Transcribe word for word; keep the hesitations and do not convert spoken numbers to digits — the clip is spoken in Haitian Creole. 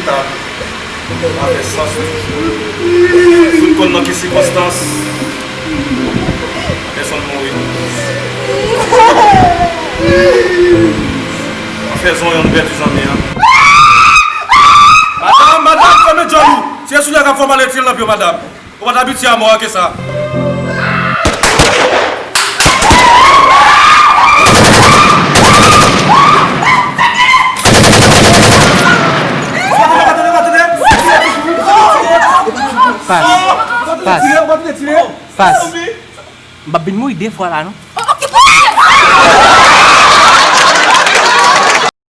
Sa pa fè sans wi. Tout konn nan ki sikonstans pèsonn mouri. An fè zon yon pèdi zanmi an. Madanm, madanm, fèmen djòl ou. Se sou lè k ap fè w mal retire l nan pye w, madanm. Ou pa t abitye a mò a ke sa. Pas. Pas. Pas. M p ap vin mouri de fwa la non.